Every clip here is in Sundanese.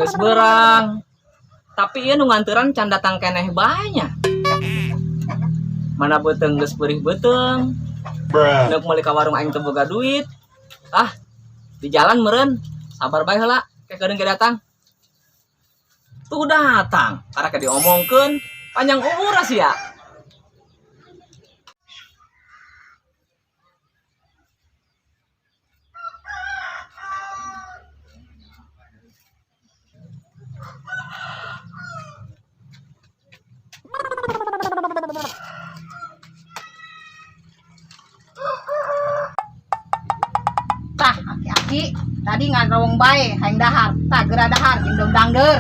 Geus berang. Tapi ieu nu nganteran can datang keneh banyak. Mana beuteung geus perih beuteung. Neuk meuli ka warung aing teu boga duit. Ah, di jalan meureun. Sabar bae heula, ke keudeung ke datang. Tuh datang, karena ke diomongkeun panjang umur sia. Tah, aki-aki tadi ngarowong bae hayang dahar. Tah geura dahar jeung daun dangdeur.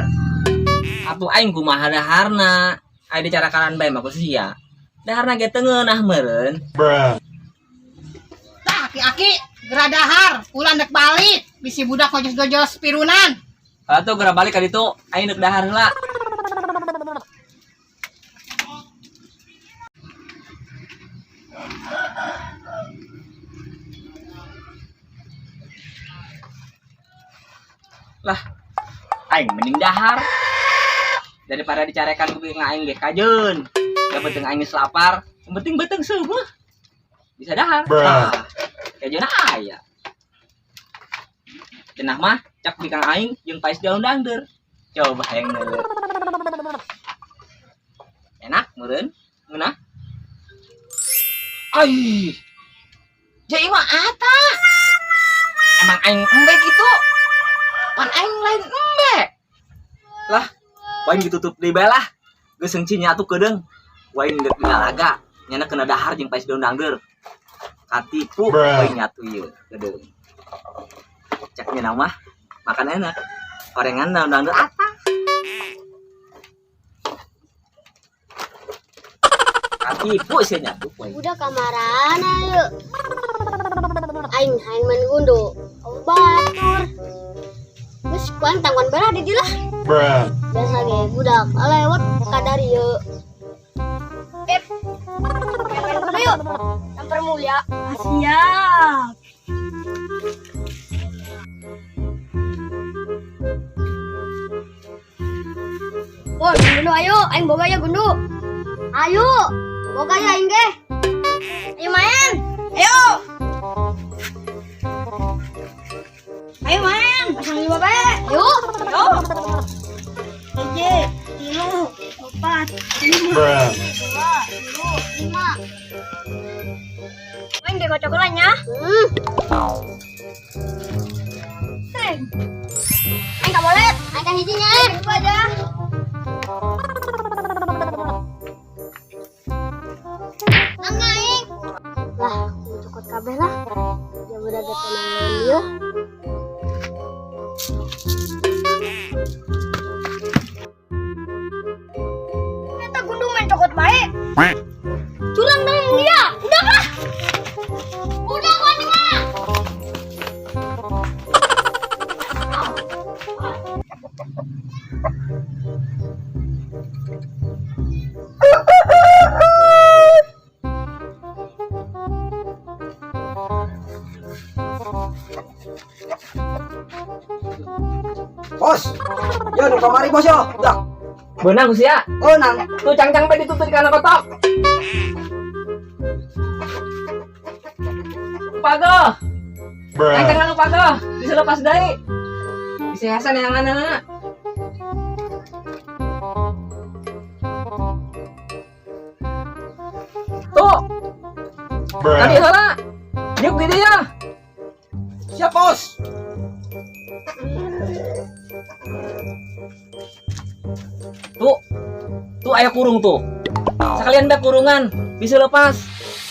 Atuh aing kumaha daharna? Aing dicarakaran bae mah ku sia. Daharna ge teu ngeunah meureun. Tah, aki-aki geura dahar, ulah dek balik bisi budak gojos-gojos pirunan. Atuh geura balik ka ditu, aing deuk dahar heula. Lah, aing mending dahar daripada dicarekan ku aing ge kajeun. Da beuteung aing geus lapar, yang penting beuteung seueuh. Bisa dahar. Tah, kajeun aya. Cenah mah cak bikang aing jeung pais daun dangdeur. Coba hayang neuleu. Enak meureun? Ngeunah? Ai. Jadi mah atah. Emang aing embe gitu. Pan aing lain embe. Lah, wain ditutup di belah. Geus seungci nya atuh keudeung. Wain geus dina laga. Nyana kena dahar jeung pais daun dangdeur. Katipu wain nyatu ieu keudeung. Cek nya mah makan enak. Gorengan daun dangdeur atah. Katipu sih nyatu wain. Udah kamarana yuk. Aing hayang main gundu. Batur. Terus kuan tangguan belah di lah. Biasa ge budak lewat kadar ieu. Eh. Main gundu yuk. Samper mulia. Siap. Wah, gundu ayo, aing boga ya gundu. Ayo, boga ya aing ge. Ayo main. Ayo. Ayo main. Pasang lima bae. Ayo. Ayo. Hiji, tilu, opat, lima, dua, tilu, lima. Main deh kocok nya. Aing ka boleh. Aing ka hijinya. Itu aja. Nang aing. Lah, cokot kabeh lah. Ya udah tenang ieu. Eta gundu main cokot bae. Curang dong mulia. Udah lah. Udah gua nih mah. Bos, yo nu kamari bos yo. Udah. Beunang ku sia. Oh nang. Tuh cangcang bae ditutup di kana kotok. Pago. Cangcang anu pago, bisa lepas deui. Bisa hasan yang anak. Tuh. Tadi heula. Yuk di dia. Siap bos. Tuh. Tuh aya kurung tuh. Sekalian bae kurungan, bisa lepas.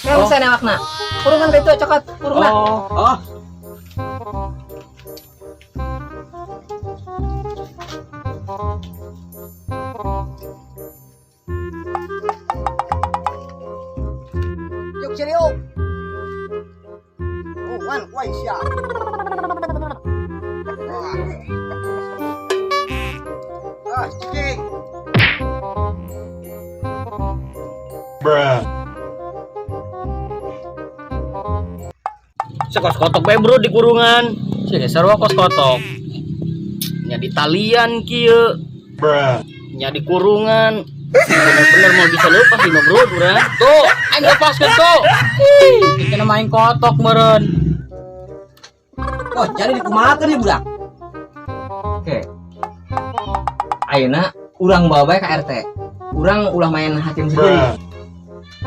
Kan saya newakna. Kurungan itu cokot, kurungna. Oh, oh. Yuk sini yuk. Oh, wan, wai siap. Ah, cicing. Sekos kotok bae bro di kurungan. Sih sarua kos kotok. Nya di talian kieu. Nya di kurungan. Bener-bener mau bisa lepas di bro urang. Tuh, aing lepaskeun tuh. Ih, kena main kotok meureun. Bos, jadi dikumahakeun ieu budak? Oke. Ayeuna urang bawa bae ka RT. Urang ulah main hakim sendiri.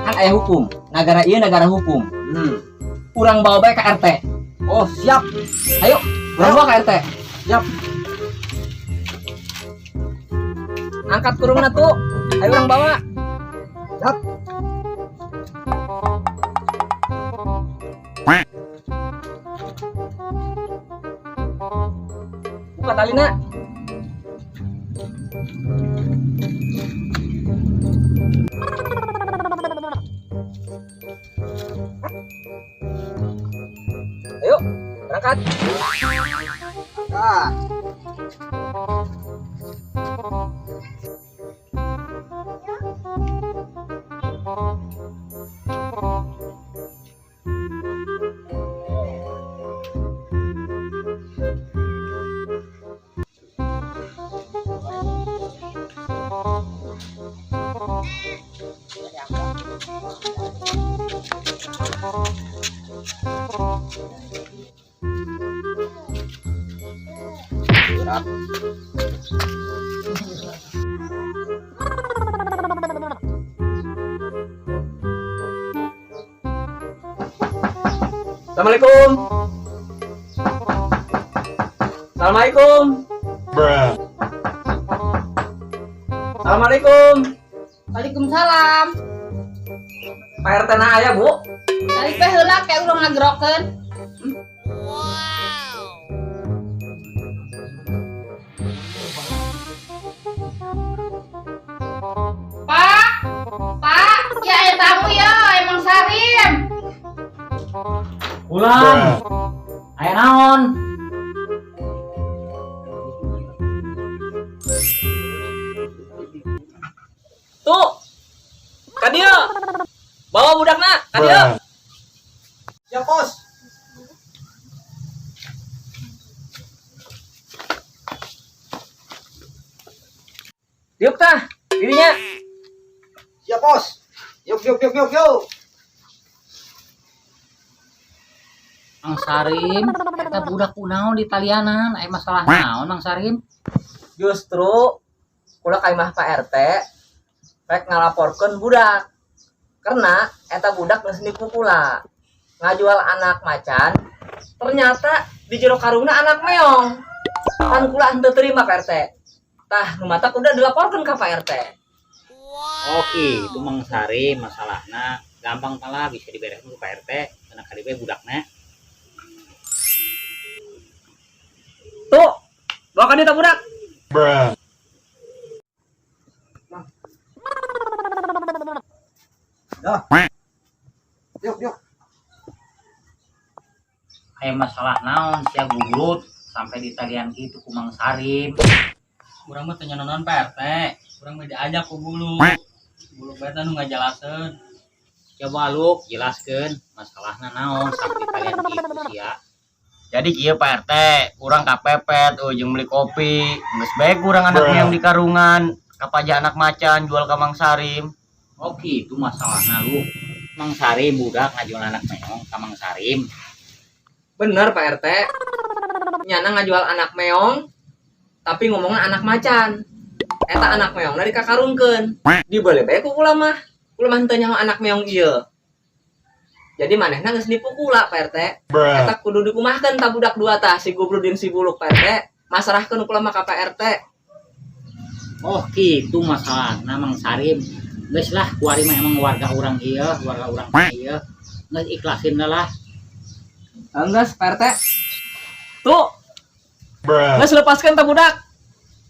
Kan aya hukum. Nagara ieu nagara hukum. Urang bawa bae ka RT. Oh, siap. Ayo, urang bawa ka RT. Siap. Angkat kurungna tuh. Ayo urang bawa. Siap. Buka talina. Ayo, berangkat. Ah. Berat. Assalamualaikum. Assalamualaikum. Assalamualaikum. Waalaikumsalam. Pak RT na aya, Bu. Tadi teh heula kayak urang ngagerokeun. Pak, Pak, ya aya tamu ya, emang Sarim. Pulang. Aya naon? Tuh. Ka dieu. Bawa budakna, ka dieu. Ya, Bos. Diuk tah, dirinya. Siap, Bos. Yuk, yuk, yuk, yuk, yuk. Mang Sarim, eta budak kunaon di talianan, aya masalah naon Mang Sarim? Justru kula ka imah Pak RT rek ngalaporkeun budak. Karena eta budak geus nipu kula. Ngajual anak macan, ternyata di jero karungna anak meong. Pan kula henteu terima Pak RT. Tah, nu matak udah dilaporkeun ka Pak RT. Oke, itu Mang Sarim masalahna gampang pala bisa dibereskeun ku Pak RT, karena kali bae budakna. Tuh, bawa ka dieu tah budak. Dah. Yuk, yuk. Aya masalah naon sia gubrut sampai di talian kitu ku Mang Sarim. Urang mah teu nyononon Pak RT. Urang mah diajak ku bulu. Bulu bae nu ngajelaseun. Coba lu jelaskeun masalahna naon sampai di talian kitu sia. Jadi kieu Pak RT, urang kapepet jeung beli kopi. Geus bae kurang anak yang di karungan, kapaja anak macan jual ka Mang Sarim. Oke, itu masalahna lu. Mang Sarim budak ngajual anak meong ka Mang Sarim. Bener Pak RT. Nyana ngajual anak meong, tapi ngomongnya anak macan. Eta anak meong dari kakarungkeun. Dibeli bae ku kula mah. Kula mah henteu nyaho anak meong ieu. Jadi manehna geus nipu kula Pak RT. Eta kudu dikumahkeun ta budak dua tah si Gubrud jeung si Buluk Pak RT. Masrahkeun kula mah ka Pak RT. Oh, kitu masalahna Mang Sarim. Geus lah kuari mah emang warga urang ieu, warga urang ieu. Geus ikhlasin lah. Enggeus Pak RT. Tuh. Geus lepaskeun ta budak.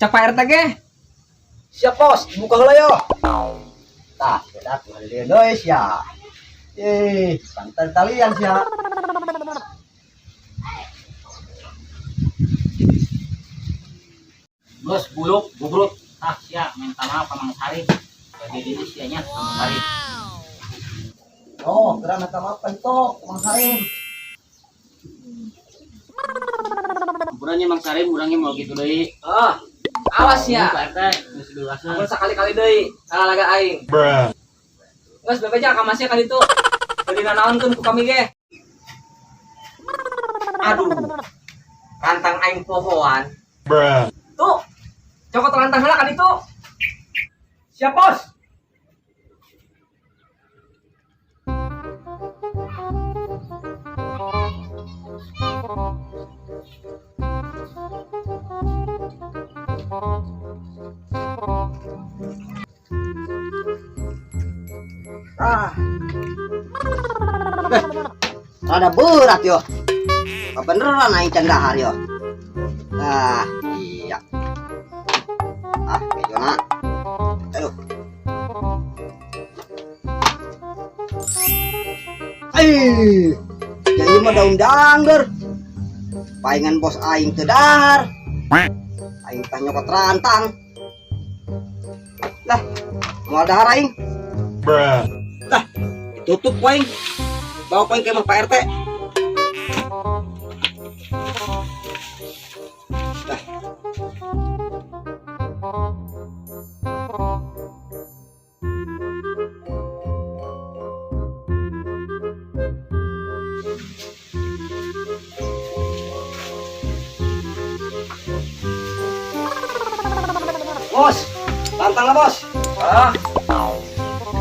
Cak Pak RT ge. Siap, Bos. Buka heula yo. Tah, budak mah deui sia. Ih, pantai talian sia. Geus buluk, gubrut. Tah sia minta maaf ka Mang Sarim. Jadi diri sianya Mang Sarim. Oh, kira minta maaf ka itu, Mang Sarim. Hampura nya Mang Sarim urangnya mau gitu deui. Oh, awas ya. Pak RT, geus dewasa. Amun sakali-kali deui salah laga aing. Geus bebeja ka masih ka ditu. Teu dinanaonkeun ku kami ge. Aduh. Rantang aing pohoan. Tuh. Cokot rantang heula ka ditu. Siap, Bos. Ah. Rada berat yo. Kebeneran aing can dahar yo. Ah, iya. Ah, kejona. Aduh. Eh, jadi mah daun dangder. Paingan bos aing teu dahar. Aing tah nyokot rantang. Lah, moal dahar aing. Lah, ditutup ku aing. Bawa ku aing ke imah Pak RT. Lah. Bos, tantang lah bos. Oh.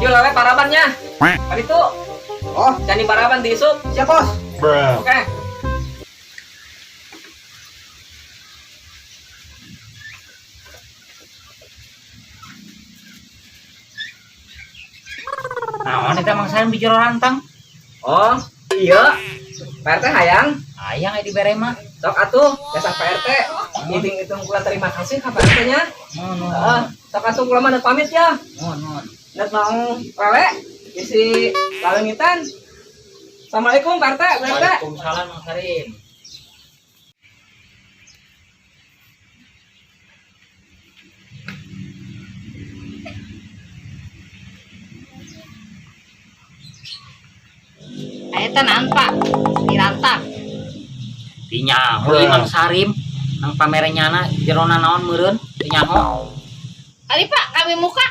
Yuk lewe parabannya. Ka ditu. Oh, Candi paraban diisup. siap bos. Oke. Naon eta Mang Sarim di jero rantang? Oh, iya. Pak RT hayang. Hayang aya dibere mah. Sok atuh, jasa Pak RT. Hitung-hitung kula terima kasih ka Pak RT nya. Nuhun, nuhun. Heeh, sok atuh kula mah deuk pamit ya. Nuhun, nuhun. Nek mau wewe isi lalengitan. Assalamualaikum Pak RT, Bu RT. Waalaikumsalam Mang Sarim. Eta naon Pak? Di rantang. Dinyaho ieu Mang Sarim nang pamerenyana jerona naon meureun dinyaho. Ari Pak, kami muka.